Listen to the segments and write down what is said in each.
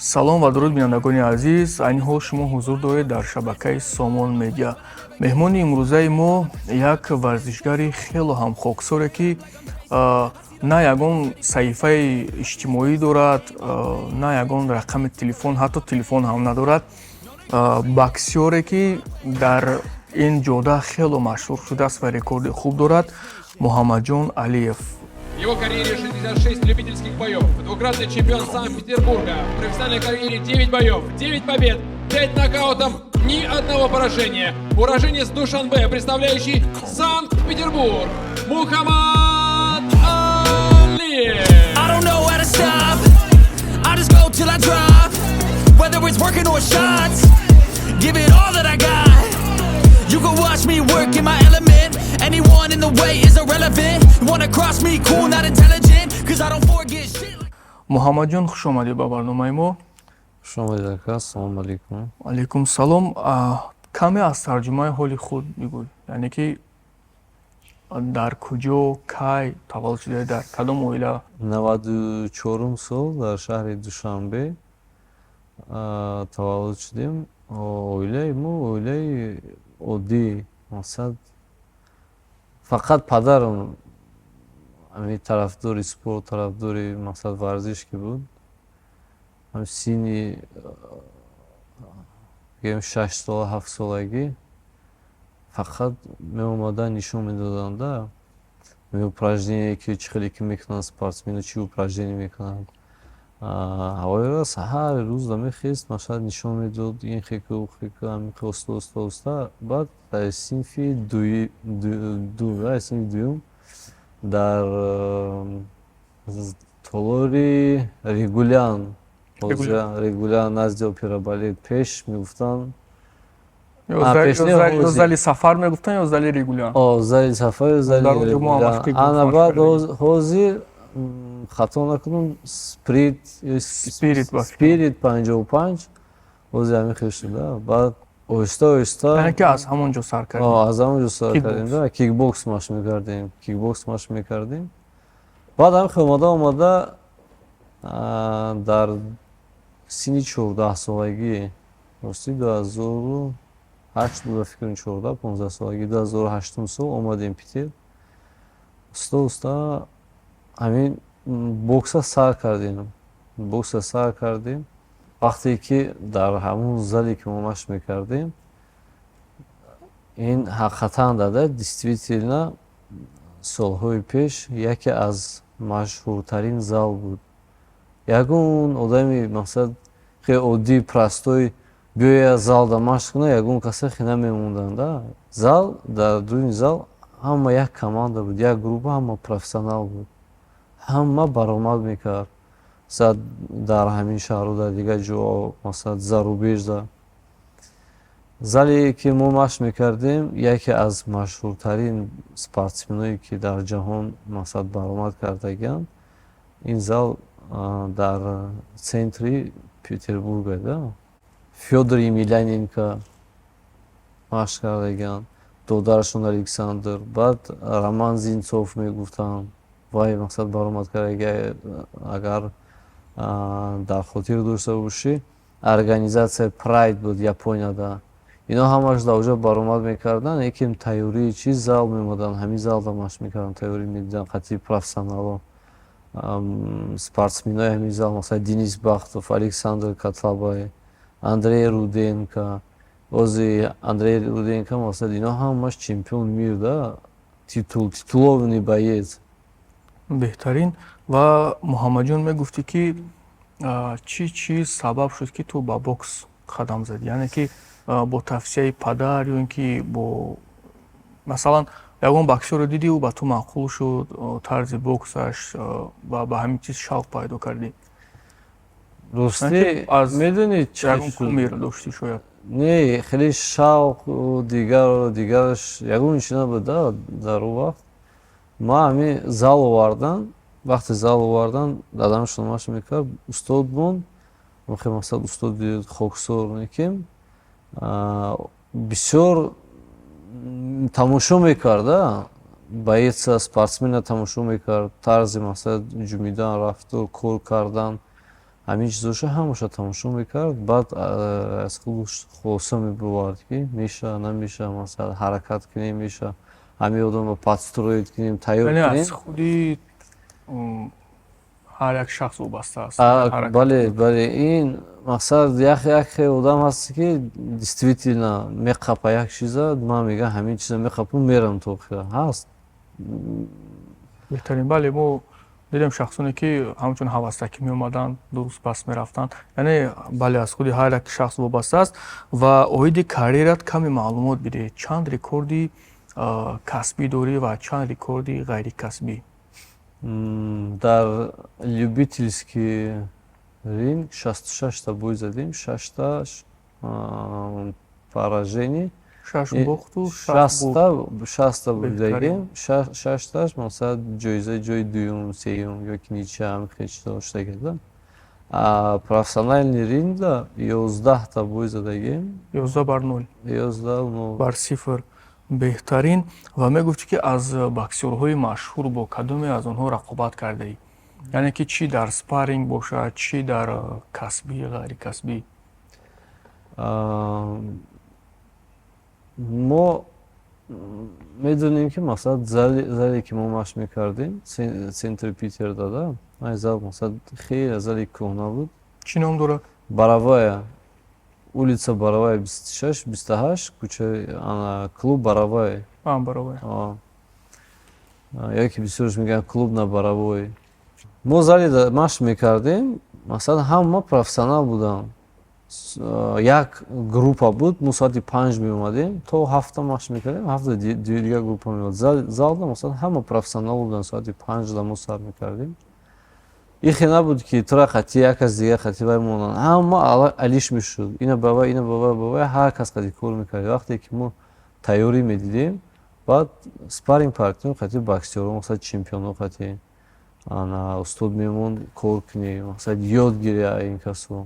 Салом ва дуруд, бинандагони азиз. Айни ҳол шумо ҳузур доред дар шабакаи Сомон Медиа. Меҳмони имрӯзаи мо як варзишгари хело ҳам хоксоре, ки на ягон саҳифаи иҷтимоӣ дорад, на ягон рақами телефон, ҳатто телефон ҳам надорад, боксёре, ки дар ин ҷода хело машҳур шудааст ва рекорди хуб дорад, Муҳаммадҷон Алиев. В его карьере 66 любительских боев, двукратный чемпион Санкт-Петербурга. В профессиональной карьере 9 боев, 9 побед, 5 нокаутов, ни одного поражения. Уроженец Душанбе, представляющий Санкт-Петербург, Мухаммад Алиев. I don't know how to stop. I just go till I drop. Whether it's working or shots, give it all that I got. You can watch me work in my element. Anyone in the way is irrelevant. You wanna cross me, cool, not intelligent. 'Cause I don't forget shit. Муҳаммадҷон, хуш омадед ба барномаи мо. Хуш омадед, ака, ассалому алайкум. Алайкум салом. Каме аз тарҷумаи ҳоли худ бигӯй, яъне ки дар куҷо, кай таваллуд шуда, дар кадом оила? 94-ум сол дар шаҳри Душанбе таваллуд шудем. Оилаи мо оилаи оддӣ, мақсад, фақат падарам ҳамин тарафдори спорт, тарафдори, мақсад, варзиш ки буд. Ҳам синни, бигӯем, 6 сола, 7 солагӣ фақат меомаданд, нишон медоданд упражнение, ки чӣ хеле ки мекунанд спортсмену, чӣ упражнение мекунанд. Ҳавоиро ҳар рӯз мехест, масалан, нишон медод ин хеку, хеку, ҳамин оста, оста, оста. Баъд дар синфи синфи дуюм дар толори Регулян, Регулян, назди опера балет, пеш мегуфтанд. Ё зали Сафар мегуфтанд, ё зали Регулян. Зали Сафар ё зали Регулян. Ана, баъд ҳозир, хато накунам, Сприт. Спирит. Спирит 55, ҳозир ҳамин хел шуда. Баъд оҳиста, оҳиста. Яъне ки аз ҳамон ҷо сар кардем. Аз ҳамон ҷо сар кардем, кикбокс машқ мекардем, кикбокс машқ мекардем. Баъд ҳамин хел омада, омада, дар синни 14-солагӣ, рости, 2008 буд, фикрам, 14, 15 солагӣ, 2008-ум сол омадем Питер. Уста, уста ҳамин бокса сар кардем, бокса сар кардем. Вақте ки дар ҳамон зале ки мо машқ мекардем, ин ҳақиқатан дада, действительно, солҳои пеш яке аз машҳуртарин зал буд. Ягон одами, мақсад, хеле оддӣ, простой биёяд залда машқ кунад, ягон каса хе намемонданд. Зал, дар дуруни зал ҳама як команда буд, як группа, ҳама профессионал буд, ҳама баромад мекард дар ҳамин шаҳру дар дигар ҷо, масалан, зарубежда. Зале ки мо машқ мекардем, яке аз машҳуртарин спортсменое ки дар ҷаҳон, масалан, баромад кардагианд, ин зал дар центри Петербурга да, Фёдор Емельяненко машқ кардагианд, додарашон Александр, баъд Роман Зинцов мегуфтанд, вай, мақсад, баромад кардаги. Агар дар хотир дошта бошӣ, организатсияи Прайд буд Японияда, ино ҳамаш дар оҷо баромад мекарданд. Якем тайёрии чиз зал меомаданд, ҳамин залда машқ мекарданд, тайёрӣ медиданд қатъи профессионало, спортсменои ҳамин зал, масалан, Денис Бахтов, Александр Котлабай, Андрей Руденко. Ози Андрей Руденко, масалан, ино ҳамаш чемпион мир да, титулованный боец. Беҳтарин. Ва, Муҳаммадҷон, мегуфтӣ, ки чӣ чиз сабаб шуд, ки ту ба бокс қадам задӣ? Яъне ки бо тавсияи падар ё ин ки бо, масалан, ягон боксёрро дидӣ, ӯ ба ту маъқул шуд, тарзи боксаш, ва ба ҳамин чиз шавқ пайдо кардӣ? Ростӣ, медонӣ? Ягон кумир доштӣ шояд? Не, хеле шавқу дигару дигараш ягон чи набуд дар он вақт. Ма ҳамин зал овардан, вақте зал овардан, дадамшон машқ мекард, устод буд, мақсад, устоди хоксор некем, бисёр тамошо мекард боеца, спортсмена тамошо мекард, тарзи, мақсад, ҷумидан, рафтор, кор кардан. Ҳамин чизоша ҳамаша тамошо мекард, баъд аз худ хулоса мебовард, ки меша, намеша, масалан, ҳаракат кунем, меша, ҳамин одамро подстроить кунем, тайёр Яъне кунем. аз худи ҳар як шахс вобаста аст. Бале, ин мақсад, як одам ҳаст, ки действительно меқапа як чиза, ман мегӯям, ҳамин чиза меқапам, мерам то охира, ҳаст. Беҳтарин. Бале, мо дидем шахсоне, ки ҳамчун ҳавасакӣ меомаданд, дуруст пас мерафтанд. Яъне, бале, аз худи ҳар як шахс вобаста аст. Ва оиди карьерат каме маълумот бидиҳед: чанд рекорди касбӣ дорӣ ва чанд рекорди ғайрикасбӣ? Дар любительский ринг 66-та бой задем, шашта поражение. Шаш бохту шаш бурд. 60-та бурдагем, шашташ, масалан, ҷоизаи ҷои дуюм, сеюм ёки ничья, ҳамин хел чизо шудагида. Профессиональный рингда 11-та бой задагем. 11-0. 11-0. Бар сифр. Беҳтарин. Ва мегуфтӣ, ки аз боксёрҳои машҳур бо кадоме аз онҳо рақобат кардаӣ, яъне ки чӣ дар спарринг бошад, чӣ дар касбӣ, ғайрикасбӣ? Мо медонем, ки, масалан, зале, ки мо машқ мекардем, центри Питерда да, ай зал, масалан, хеле зали кӯҳна буд. Чӣ ном дорад? Боровая, улица Боровая, 26, 28 кӯча, ана, клуб Боровая. Боровая. Яке бисёрш мегӯянд клуб на Боровой. Мо зале машқ мекардем, масалан, ҳама профессионал буданд. Як группа буд, мо соати 5 меомадем, то 7-та машқ мекардем, 7-та дигар группа меомад. Залда, масалан, ҳама профессионал буданд, соати 5-да мо сар мекардем. Ихе набуд, ки тура қати як кас дигар қати вай монанд, ҳама алиш мешуд, ина ба вай, ина ба вай, ба вай, ҳар кас қати кор мекард. Вақте ки мо тайёрӣ медидем, баъд спарринг партнёр қати боксёрҳо, масалан, чемпионҳо қати, ана, устод мемонд, кор кунӣ, мақсад, ёд гирӣ ин касо.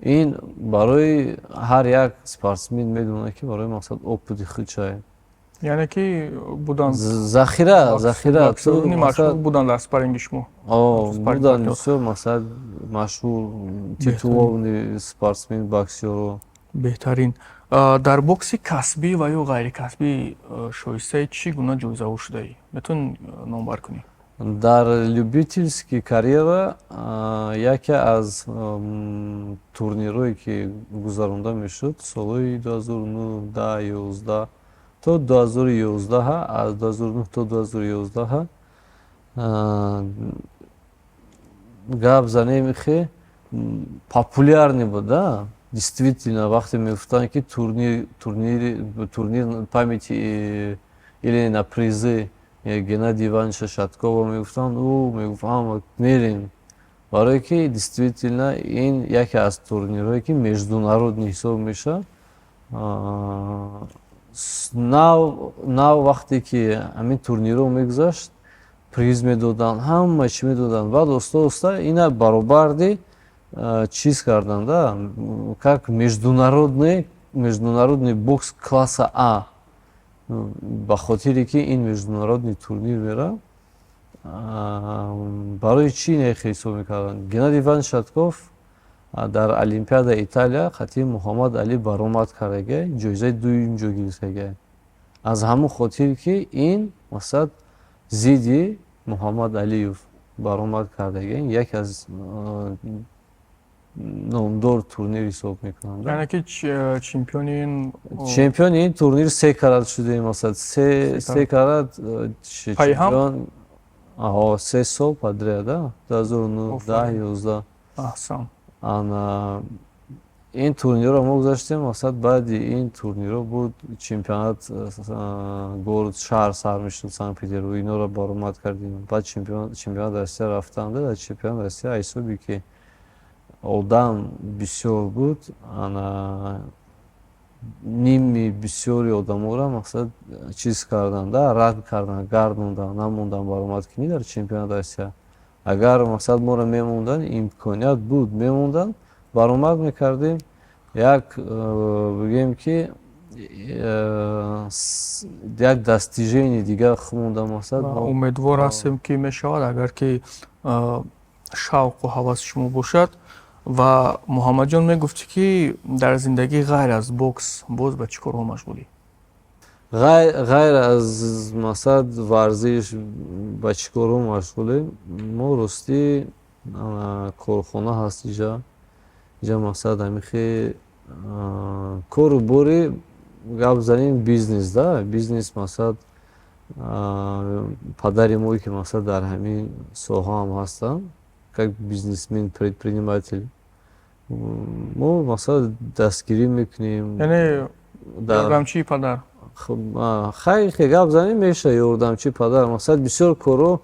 Ин барои ҳар як спортсмен медонад, ки барои, мақсад, опыти худшае. Яъне ки буданд Захира. Боксёрони машҳур буданд дар спарринги шумо? Буданд бисёр, мақсад, машҳур, титулованный спортсмен, боксёрҳо. Беҳтарин. Дар бокси касбӣ ва ё ғайрикасбӣ шоистаи чӣ гуна ҷоизаҳо шудаӣ? Метавонӣ номбар кунӣ? Дар любительский карьера яке аз турнирҳое, ки гузаронда мешуд солҳои 2009, 10, 11 то 2011, аз 2009 то 2011 гап занем, хе популярный буд да, действительно. Вақте мегуфтанд, ки турнир памяти или на призы Геннадия Ивановича Шаткова мегуфтанд, ӯ мегуфт: «Ҳама мерем», барое ки действительно ин яке аз турнирҳое, ки международный ҳисоб мешавад. Нав вақте ки ҳамин турнирҳо мегузашт, приз медоданд, ҳама чӣ медоданд. Баъд оста оста ина баробарди чиз карданд да, как международный бокс класса А, ба хотире ки ин международный турнир мера. Барои чӣ ин ҳисоб мекарданд? Геннадий Иванович Шатков дар Олимпиада Италия қатъи Муҳаммад Али баромад кардага, ҷоизаи дуюм ҷо гирифтага. Аз ҳамон хотир, ки ин, масалан, зидди Муҳаммад Алиев баромад кардага, яке аз номдор турнир ҳисоб мекунанд. Яъне ки чемпиони ин Чемпиони ин турнир се карат шудем, масалан, се карат чемпион, 3 сол подряд, 2009, 10, 11. Аҳсан. Ана ин турнирро мо гузаштем, мақсад, баъди ин турнирро буд чемпионат город, шаҳр сар мешуд, Санкт Петербург, инора баромад кардем. Баъд чемпионат Россия рафтанда, дар чемпионат Россия, ҳисоби ки одам бисёр буд, ана ними бисёри одаморо, мақсад, чиз карданд, рад карданд, гардонданд, намонданд баромад кунӣ дар чемпионат Россия. Агар, мақсад, моро мемонданд, имконият буд, мемонданд, баромад мекардем. Як бигӯем, ки як достижение дигар монда, мақсад. Умедвор ҳастем, ки мешавад, агар ки Шавқу ҳаваси шумо бошад. Ва, Муҳаммадҷон, мегуфтӣ, ки дар зиндагӣ ғайр аз бокс боз ба чӣ корҳо машғулӣ? Ғайр аз, мақсад, варзиш ба чӣ корҳо машғулем? Мо, ростӣ, корхона ҳаст иҷа, мақсад, ҳамихе кору бори, гап занем, бизнес да бизнес. Мақсад, падари мо, ки, мақсад, дар ҳамин соҳаам ҳастанд, как бизнесмен, предприниматель, мо, мақсад, дастгирӣ мекунем. Яъне ёрдамчии падар? Хайр, гап занем, меша ёрдамчии падар. Мақсад, бисёр корҳо,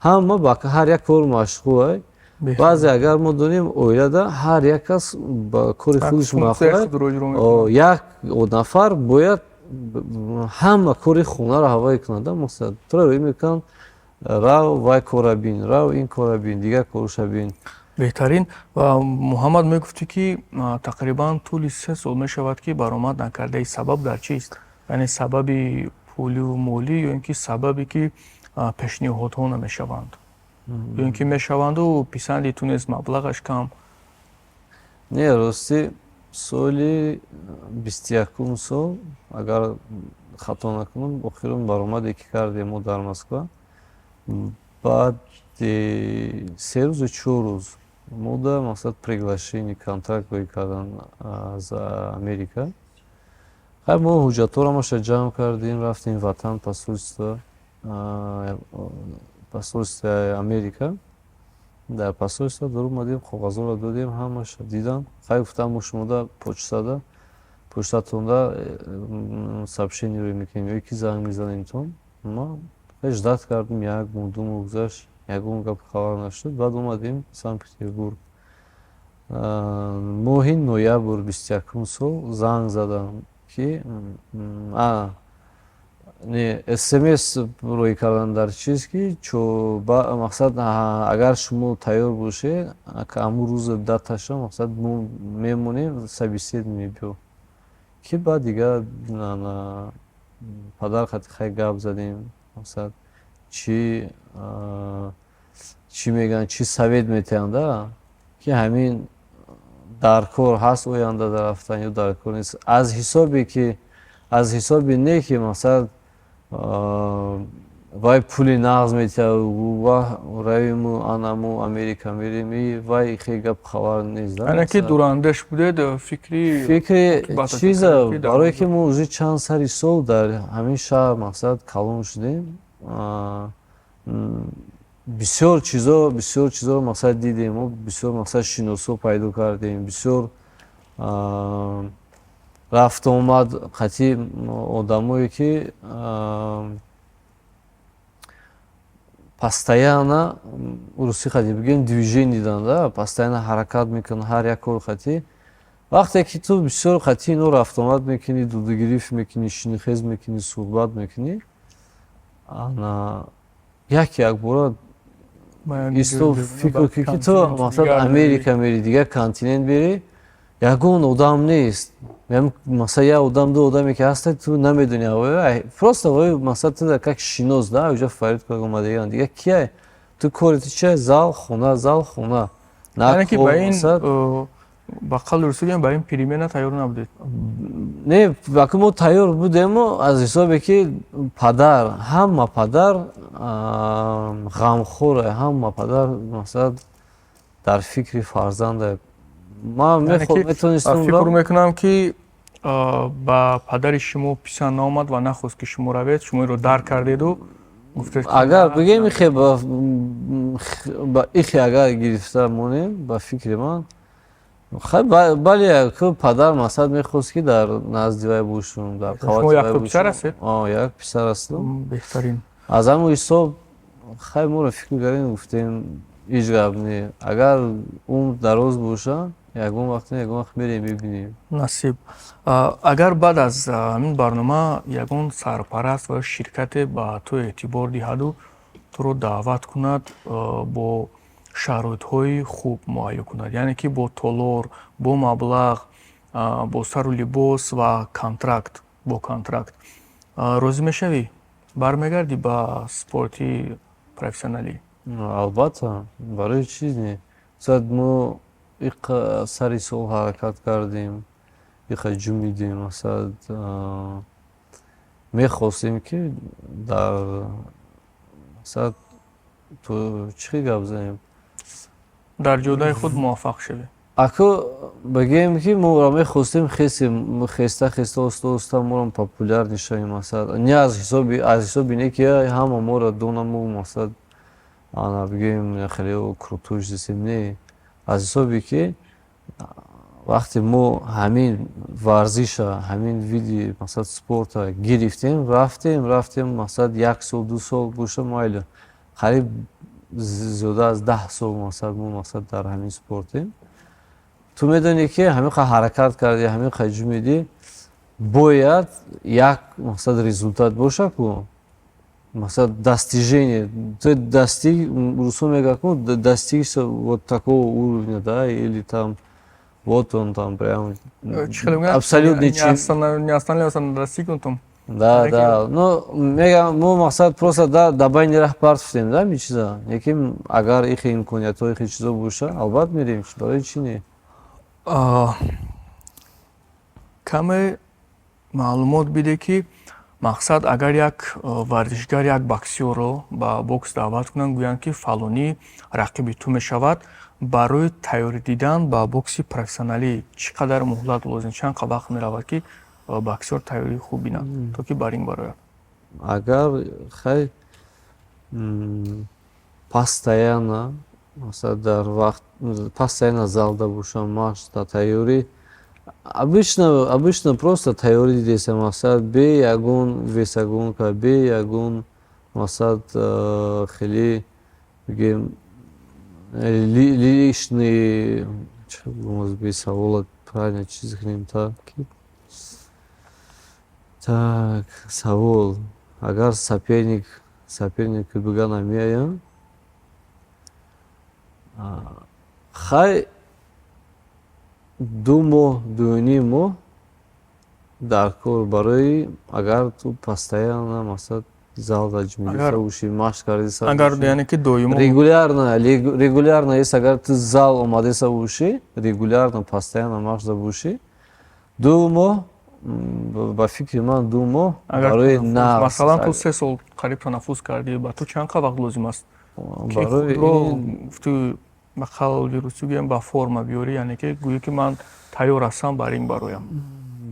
ҳама ба ҳар як кор машғул. Баъзе, агар мо донем, оилада ҳар як кас ба кори худаш машғул, як нафар бояд ҳама кори хонаро ҳавоӣ кунад. Мақсад, туро рӯй мекунанд: рав, вай кора бин, рав, ин кора бин, дигар корша бин. Беҳтарин. Ва, Муҳаммад, мегуфтӣ, ки тақрибан тӯли 3 сол мешавад, ки баромад накардаи. Сабаб дар чист? Яъне сабаби пуливу молӣ ё ин ки сабабе, ки пешниҳодҳо намешаванд, ё ин ки мешаванду писанди ту нест, маблағаш кам? Не, ростӣ, соли 21-ум сол, агар хато накунам, охирон баромаде, ки кардем мо дар Москва, баъди 3 рӯзу 4 рӯз мода, мақсад, приглашение, контракт рӯй кардан аз Америка. Хай, мо ҳуҷҷатҳоро ҳамаша ҷамъ кардем, рафтем ватан, посольствои Америка. Дар посольство даромадем, коғазҳоро додем, ҳамаша дидам. Хай, гуфтам, мо шумода почтада, почтатонда сообщение рӯй мекунем ё ки занг мезанемтон. Ма ждать кардем, як моҳ, 2 моҳ гузашт, ягон гап хабар нашуд. Баъд омадем Санкт Петербург. Моҳи ноябр 21-ум сол занг задам, ки не, СМС рӯй кардан дар чиз, ки мақсад, агар шумо тайёр бошед, ҳамун рӯза даташа, мақсад, мо мемонем, собеседование биё. Ки баъд дигар падар хати хай гап задем, мақсад, чӣ мегӯянд, чӣ совет метиҳанда, ки ҳамин дар кор ҳаст оянда дар рафтан ё дар кор нест. Аз ҳисобе ки, аз ҳисоби не, ки, мақсад, вай пули нағз метиҳад, ва равиму анаму Америка мерем, вай хеле гап хабар нест. Яъне ки дурандеш будед, фикри фикри чиза, барое ки мо уже чанд сари сол дар ҳамин шаҳр, мақсад, калон шудем, бисёр чизо, бисёр чизоро, мақсад, дидем мо, бисёр, мақсад, шиносо пайдо кардем, бисёр рафтуомад қатъи одамое, ки постоянно, русӣ хати бигӯем, движение диданда, постоянно ҳаракат мекунанд, ҳар як кор хати. Вақте ки ту бисёр қатъи ино рафтуомад мекунӣ, дудугирифт мекунӣ, шинихез мекунӣ, суҳбат мекунӣ, ана як якбора исто фикр кун, ки ту, мақсад, Америка мери, дигар континент бери, ягон одам нест. Мақсад, як одам, ду одаме, ки ҳаста, ту намедони, просто вой, мақсад, ту как шинос да уҷа фарид кар омадагиан, дигар кия? Ту кори ту чия? Зал, хона, зал, хона. Яъне ки ба ин, ба қавли русӣ гӯем, ба ин перемена тайёр набудед? Не, ака, мо тайёр будему, аз ҳисобе ки падар, ҳама падар ғамхоре, ҳама падар, мақсад, дар фикри фарзанде. Ман метавонистам. Фикр мекунам, ки ба падари шумо писанд наомад ва нахост, ки шумо равед. Шумо инро дарк кардеду гуфтед. Агар бигем, ихе ба ихе агар гирифта монем, ба фикри ман, бале, падар, мақсад, мехост, ки дар назди вай бошум, дар Шумо як писар ҳастед? Як писар ҳастам. Беҳтарин. Аз ҳамон ҳисоб, хай, моро фикр кардем, гуфтем, ҳеҷ гап не, агар умр дароз боша, ягон вақт, ягон вақт мерем, мебинем. Насиб. Агар баъд аз ҳамин барнома ягон сарпараст ва ширкате ба ту эътибор диҳаду туро даъват кунад, бо шароитҳои хуб муҳайё кунад, яъне ки бо толор, бо маблағ, бо сару либос ва контракт, бо контракт, розӣ мешавӣ? Бармегардӣ ба спорти профессионалӣ? Албатта, барои чиз не. Масалан, мо иқа сари сол ҳаракат кардем, иқа ҷумидем, масалан, мехостем, ки дар, масалан, ту чӣ гап занем? Дар ҷодаи худ муваффақ шавӣ. Ако бигӯем, ки моро мехостем хесем, хеста хеста, оста оста морам популярный шавем, масалан, не аз ҳисоби не, ки ҳама моро донаму, масалан, ана бигӯем, хеле крутой шудем, не, аз ҳисобе ки вақте мо ҳамин варзиша, ҳамин види, масалан, спорта гирифтем, рафтем, рафтем, масалан, як сол, 2 сол боша, майли, қариб зиёда аз 10 сол, масалан, мо, масалан, дар ҳамин спортем. Ту медонӣ, ки ҳамин қа ҳаракат кардӣ, ҳамин қа ҷумидӣ, бояд як, мақсад, результат боша ку, мақсад, достижение. Ту достиг, русо мегӯяд ку, достиг вот такого уровня, да, или там вот он там прям абсолютный. Не останавливаться на достигнутом. Да, ну, мегам, мо, мақсад, просто да байни раҳ партофтем, да, ми чиза. Лекин агар ихе имкониятҳо, ихе чизо боша, албатта мерем, барои чӣ не? Каме маълумот биде, ки, мақсад, агар як варзишгар, як боксёрро ба бокс даъват кунанд, гӯянд, ки фалонӣ рақиби ту мешавад, барои тайёрӣ дидан ба бокси профессионалӣ чӣ қадар муҳлат лозим, чанд вақт меравад, ки боксёр тайёрии хуб бинад, то ки ба ринг барояд? Агар хай постоянно, масалан, дар вақт постоянно залда бошам, машқ дар тайёрӣ, обычно просто тайёрӣ дидеса, мақсад, бе ягон весогонка, бе ягон, мақсад, хеле, бигем, лишний бе савола правильно чиз кунем. Так, савол, агар соперник бига намеоям, хай, 2 моҳ, 2.5 моҳ дар кор, барои агар ту постоянно, мақсад, залда ҷумида бошӣ, машқ кардиса. Агар, яъне ки, доимо. Регулярно ес, агар ту зал омадеса бошӣ, регулярно, постоянно машқда бошӣ, 2 моҳ, ба фикри ман, 2 моҳ барои. Масалан, ту 3 сол қариб танаффус кардӣ, ба ту чанд вақт лозим аст, ки худро ту, ба қавли русӣ гӯям, ба форма биёрӣ, яъне ки гӯӣ, ки ман тайёр ҳастам ба ринг бароям?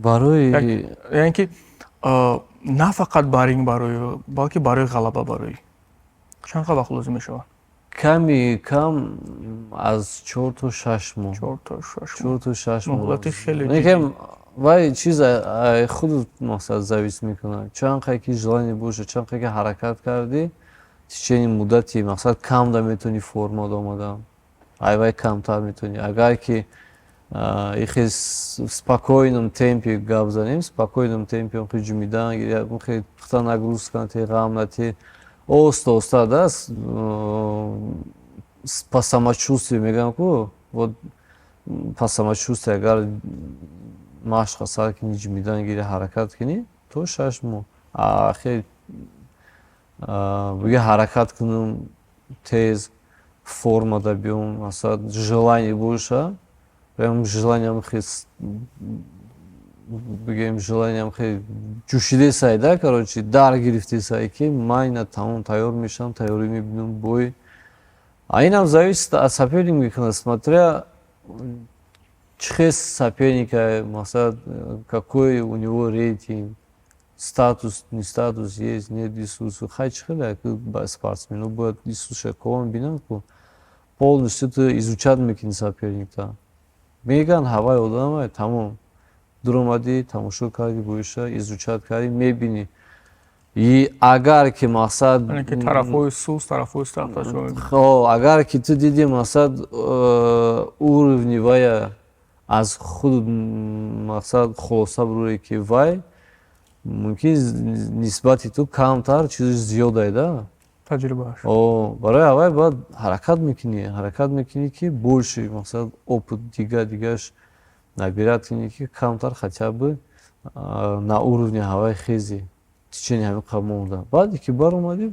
Барои Яъне ки на фақат ба ринг барои, балки барои ғалаба бароӣ чанд вақт лозим мешавад? Ками кам аз 4 то 6 моҳ. 4 то 6. 4 то 6 моҳ. Муҳлати хеле. Лекин вай чиз худ, мақсад, завис мекунад, чанд қай ки желание боша, чанд қай ки ҳаракат кардӣ, течение муддати, мақсад, камда метавонӣ форма омадан, ай вай камтар метавонӣ. Агар ки ихе в спокойном темпе гап занем, спокойном темпе, охе ҷумидан, охе пухта нагрузка нате, ғам нате, оста оста, да, по самочувствию мегӯям ку, вот по самочувствию агар машқа сар кунӣ, ҷумидан гири, ҳаракат кунӣ, то 6 моҳ. Ахе бига ҳаракат кунам, тез формада биём, масалан, желание боша, прям желаниям хе, бигӯем, желаниям хе ҷӯшидесай, да, короче, дар гирифтесай, ки ман ина тамом тайёр мешавам, тайёрӣ мебинам бой. А инам зависит аз соперник мекунад, смотря чӣ хел соперника, масалан, какой у него рейтинг, статус, не статус есть, нет ресурсу. Хай, чӣ хеле спортсмену бояд ресурсша кован бинанд ку, полностью ту изучать мекунӣ соперникта. Мегӯянд, ҳавай одамай, тамом, дуромадӣ, тамошо кардӣ, боиша изучать кардӣ, мебинӣ. И агар ки, мақсад, тарафҳои суст, тарафҳои сахташ. Агар ки ту дидӣ, мақсад, уровни вая, аз худ, мақсад, хулоса бурӯе, ки вай мумкин нисбати ту камтар чизи зиёдай, да. Таҷрибааш. Барои аввай бояд ҳаракат мекунӣ, ки больше, мақсад, опыт дига дигаш набирать кунӣ, ки камтар хотя бы на уровни ҳавай хези течение ҳамин қаб монда. Баъде ки баромадӣ.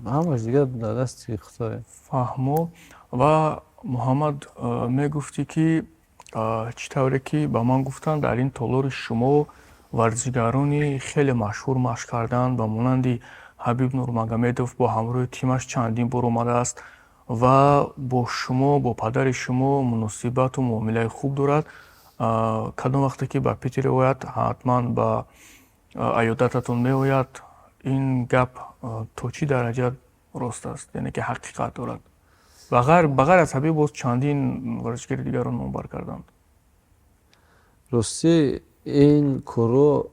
Ҳамаш дигар дар дасти Худое. Фаҳмо. Ва, Муҳаммад, мегуфтӣ, ки чӣ тавре ки ба ман гуфтанд, дар ин толори шумо варзишгарони хеле машҳур машқ карданд, ба монанди Ҳабиб Нурмагомедов бо ҳамроҳи тимаш чандин бор омадааст ва бо шумо, бо падари шумо муносибату муомилаи хуб дорад. Кадом вақте ки ба Питер ояд, ҳатман ба аёдататон меояд. Ин гап то чӣ дараҷа рост аст, яъне ки ҳақиқат дорад? Ба ғайр аз Ҳабиб боз чандин варзишгари дигарро номбар карданд. Ростӣ, ин корро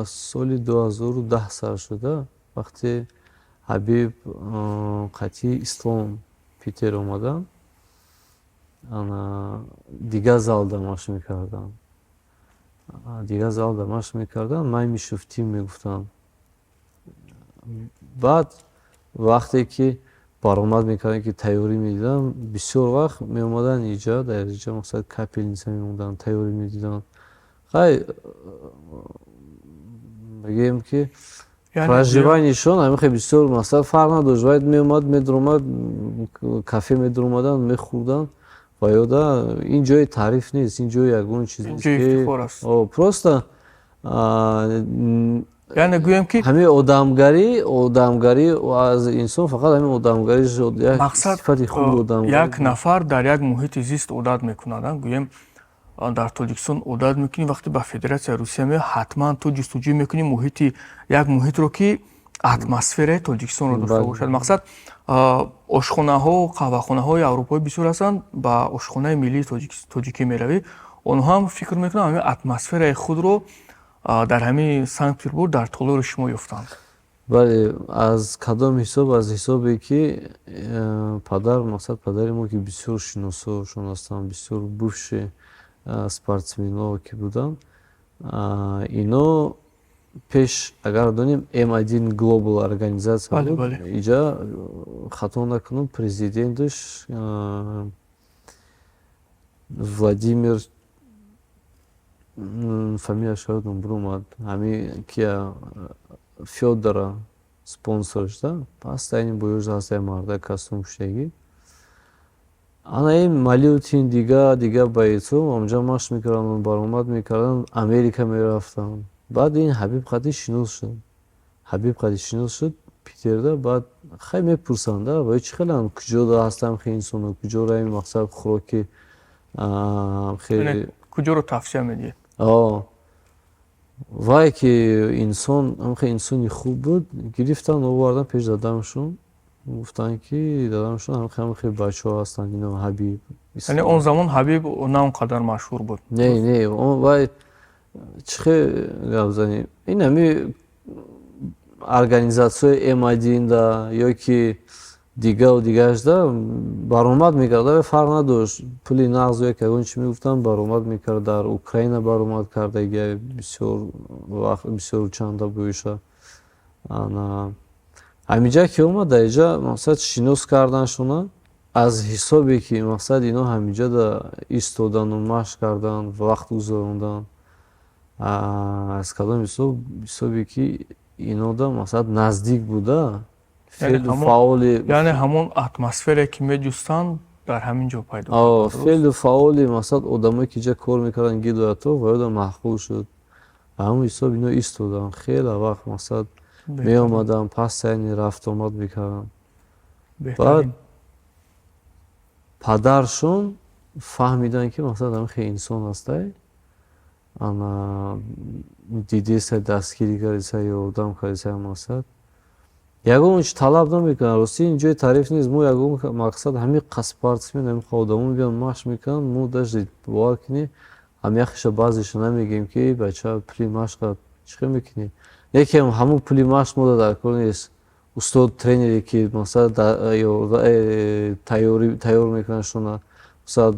соли 2010 сар шуда, вақте Ҳабиб қатъи Ислом Питер омаданд, дигар залда машқ мекарданд, дигар залда машқ мекарданд, Маймишев тим мегуфтанд. Баъд вақте ки баромад мекардем, ки тайёрӣ медидам, бисёр вақт меомаданд иҷа, дар иҷа, мақсад, капельница мемонданд, тайёрӣ медиданд. Хай, бигӯем, ки проживание шон ҳамин бисёр, масалан, фарқ надошт. Вай меомад, медуромад, кафе медуромаданд, мехӯрданд. Ва ёда, ин ҷои таъриф нест, ин ҷои ягон чиз нест, просто Яъне гӯем, ки ҳамин одамгарӣ аз инсон, фақат ҳамин одамгарӣ. Мақсад, сифати хуби одамгарӣ. Як нафар дар як муҳити зист одат мекунад, гӯем, дар Тоҷикистон одат мекунӣ, вақте ба Федератсияи Русия меояд, ҳатман ту ҷустуҷӯ мекунӣ муҳити, як муҳитро, ки атмосфераи Тоҷикистонро дошта бошад. Мақсад, ошхонаҳо, қаҳвахонаҳои аврупоӣ бисёр ҳастанд, ба ошхонаи миллии тоҷикӣ меравӣ. Онҳо ҳам фикр мекунанд, ҳамин атмосфераи худро дар ҳамин Санкт Петербург, дар толори шумо ёфтанд. Бале, аз кадом ҳисоб? Аз ҳисобе ки падар, мақсад, падари мо, ки бисёр шиносошон ҳастанд, бисёр бывший спортсменҳо ки буданд, ино пеш, агар донем, М1 Global организация буд иҷа, хато накунам, президенташ Владимир, фамилияш ёдам биромад, ҳамин ки Фёдора спонсорш да, пастайни боёж ҳастаи марда костюм пӯшидагӣ, ана ин Малютин, дига дига бойцо онҷа машқ мекарданд, баромад мекарданд, Америка мерафтанд. Баъд ин Ҳабиб қади шинос шуд, Ҳабиб қади шинос шуд Питерда. Баъд хай мепурсанд, вай чӣ хеланд, куҷо ҳастам хе инсоно, куҷо раи, мақсад, хӯроки. Куҷоро тавсия медиҳед? Вай ки инсон ҳамхе инсони хуб буд, гирифтанд, овардан пеш дадамшон, гуфтанд, ки дадамшон, ҳамхе ҳамхе бачаҳо ҳастанд, ино Ҳабиб. Яъне он замон Ҳабиб на он қадар машҳур буд? Не, вай чӣ хел гап занем, ин ҳами организатсияи М1 да ё ки дигаву дигарашда баромад мекард, вай фарқ надошт, пули нағз ё ягон чи мегуфтанд, баромад мекард. Дар Украина баромад кардаги бисёр вақт, бисёр чанда боиша. Ҳамиҷа ки омад, дар иҷа, мақсад, шинос карданшона, аз ҳисобе ки, мақсад, ино ҳамиҷада истодану машқ кардан, вақт гузарондан, аз кадом ҳисоб? Ҳисобе ки инода, мақсад, наздик буда, феълу фаъоли. Яъне ҳамон атмосфере, ки меҷустанд, дар ҳамин ҷо пайдо. Феълу фаъоли, мақсад, одамое ки иҷа кор мекарданд, гирду атроф, ва ёдам маъқул шуд. Ҳамон ҳисоб ино истоданд хеле вақт, мақсад, меомаданд, пастаяни рафтуомад мекарданд. Баъд падаршон фаҳмиданд, ки, мақсад, ҳамин хел инсон ҳастай, ана дидеса, дастгирӣ кардеса, ёрдам кардеса, мақсад, ягон чи талаб намекунад. Ростӣ, ин ҷои таъриф нест. Мо ягон, мақсад, ҳамин спортсмен, ҳамин одамо мебиёнд, машқ мекунанд, мо даже, бовар кунӣ, ҳамяхиша баъзеша намегӯем, ки бача, пули машқа чӣ хел мекунӣ. Яке ҳамун пули машқ мода дар кор нест. Устод, тренере ки, мақсад, тайёр мекунад шуна, мақсад,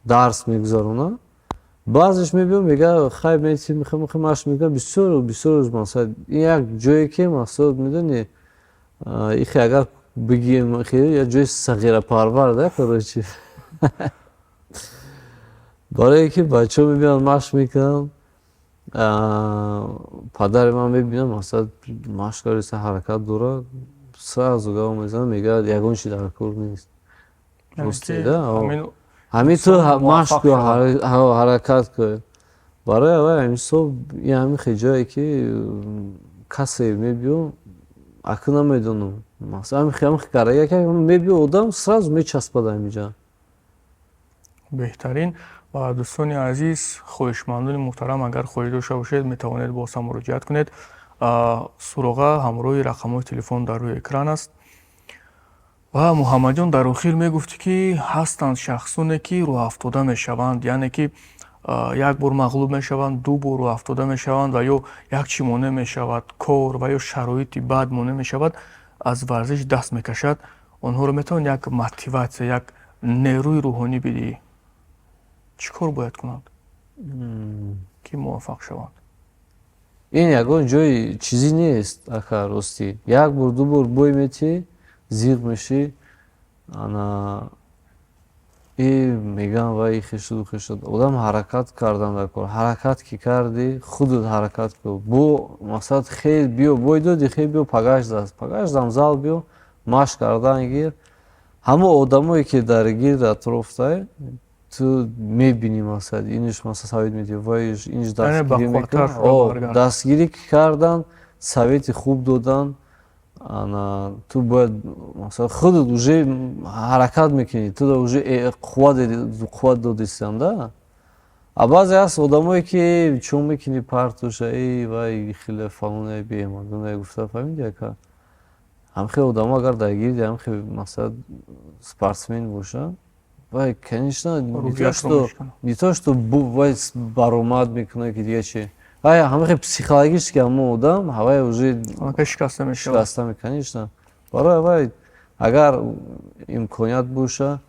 дарс мегузаронад, баъзеш мебиём, мега: «Хай, мети машқ мекунад». Бисёр бисёр, мақсад, ин як ҷое ки, мақсад, медони, ихе агар бигӯем, як ҷои сағирапарвар да, короче, барое ки бачаҳо мебиёнд, машқ мекунанд. Падари ман мебинам, мақсад, машқ кариста, ҳаракат дорад, сразу гап мезанад, мегӯяд: «Ягон чи дар кор нест, ҳамин ту машқ, ҳаракат кун». Барои аввал ҳамин ҳисоб, ин ҳамин хел ҷое ки касе мебиё, ака, намедонам, мақсад, ҳамин карда мебиё, одам сразу мечаспад ҳаминҷа. Беҳтарин. Ва дӯстони азиз, хоҳишмандони муҳтарам, агар хоҳиш дошта бошед, метавонед боз ҳам муроҷиат кунед. Суроға ҳамроҳи рақамҳои телефон дар рӯи экран аст. Ва Муҳаммадҷон, дар охир мегуфтӣ, ки ҳастанд шахсоне, ки рӯҳафтода мешаванд, яъне ки як бор мағлуб мешаванд, ду бор рӯҳафтода мешаванд ва ё як чӣ монеъ мешавад, кор ва ё шароити бад монеъ мешавад, аз варзиш даст мекашад. Онҳоро метавон як мотиватсия, як нерӯи рӯҳонӣ бидиҳӣ? Чӣ кор бояд кунанд, ки муваффақ шаванд? Ин ягон ҷои чизӣ нест, ака, ростӣ. Як бор, ду бор бой метӣ, зиқ мешӣ, ана и мегӯям, вай хешуду хешуд. Одам ҳаракат кардан дар кор. Ҳаракат ки кардӣ, худат ҳаракат кун, бо мақсад хел биё, бой додӣ, хел биё, пагаш даст, пагаштам зал биё, машқ кардан гир. Ҳамон одамое ки дар гирди атрофтай, ту мебинӣ, мақсад, иниш, масалан, совет медиҳ, вайш, иниш дастгирӣ мекунад. Дастгирӣ кардан, совети хуб додан, ана ту бояд, масалан, худат уже ҳаракат мекунӣ, ту уже қувват додистам да. А баъзе ҳаст одамое ки чун мекунӣ, партоша, эй вай, хеле фалоне, беҳмадоне гуфта, фаҳмиди, ака? Ҳамхел одамо агар дар гирди ҳамхел, масалан, спортсмен бошанд, вай, конечно, не то что вай баромад мекунад, ки дига чи, вай ҳамахел психологически ҳамон одам вай уже шикаста мешавад. Шикаста, конечно. Барои вай, агар имконият боша,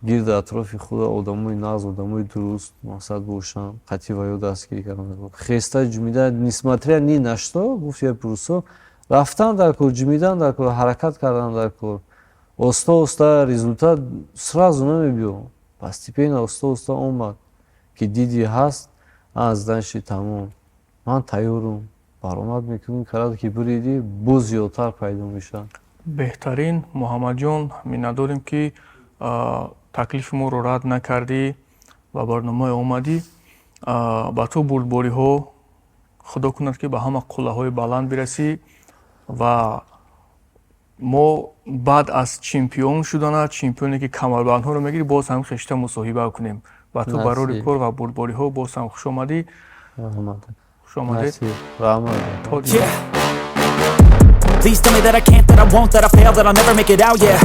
гирди атрофи худа одамои нағз, одамои дуруст, мақсад, бошанд, қатъи ваё дастгирӣ кардан, хеста ҷумида, несмотря ни на что, гуфт я русо, рафтан дар кор, ҷумидан дар кор, ҳаракат кардан дар кор. Оста оста результат сразу намебиё, постепенно, оста оста омад, ки диди ҳаст, значит, тамом, ман тайёрум, баромад мекунем, карад ки буриди, боз зиёдтар пайдо мешавад. Беҳтарин, Муҳаммадҷон, миннатдорем, ки таклифи моро рад накардӣ ва барномаи омадӣ. Ба ту бурдбориҳо, худо кунад, ки ба ҳама қуллаҳои баланд бирасӣ ва мо баъд аз чемпион шудана, чемпионе ки камарбандҳоро мегирӣ, боз ҳам хешта мусоҳиба кунем. Ба ту барори кор ва бурдбориҳо, боз ҳам хушомадӣ, хушомадед. Please tell me that I can't, that I won't, that I fail, that I'll never make it out, yeah.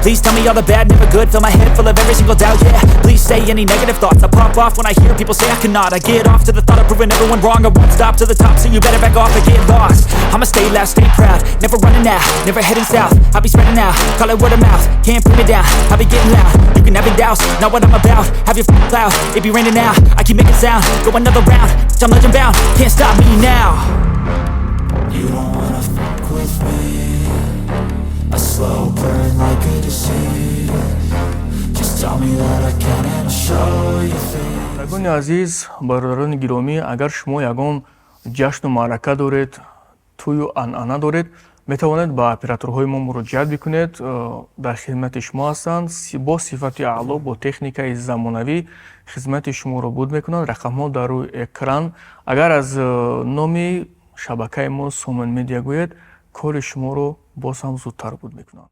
Please tell me all the bad, never good. Fill my head full of every single doubt, yeah. Please say any negative thoughts. I pop off when I hear people say I cannot. I get off to the thought of proving everyone wrong. I won't stop to the top, so you better back off and get lost. I'ma stay loud, stay proud. Never running out, never heading south. I'll be spreading out, call it word of mouth. Can't put me down, I'll be getting loud. You can have it douse, not what I'm about. Have your cloud, it be raining now. I keep making sound, go another round. I'm legend bound, can't stop me now. You don't wanna fuck with me. A slow burn like a disease. Just tell me that I can and I'll show you things. Бинандагони азиз, бародарони гиромӣ, агар шумо ягон ҷашну маърака доред, тӯю анъана доред, метавонед ба операторҳои мо муроҷиат бикунед. Дар хидмати шумо ҳастанд, бо сифати аъло, бо техникаи замонавӣ хизмати шуморо буд мекунанд. Рақамҳо дар рӯи экран. Агар аз номи шабакаи мо Сомон Медиа гӯед, кори шуморо боз ҳам зудтар буд мекунанд.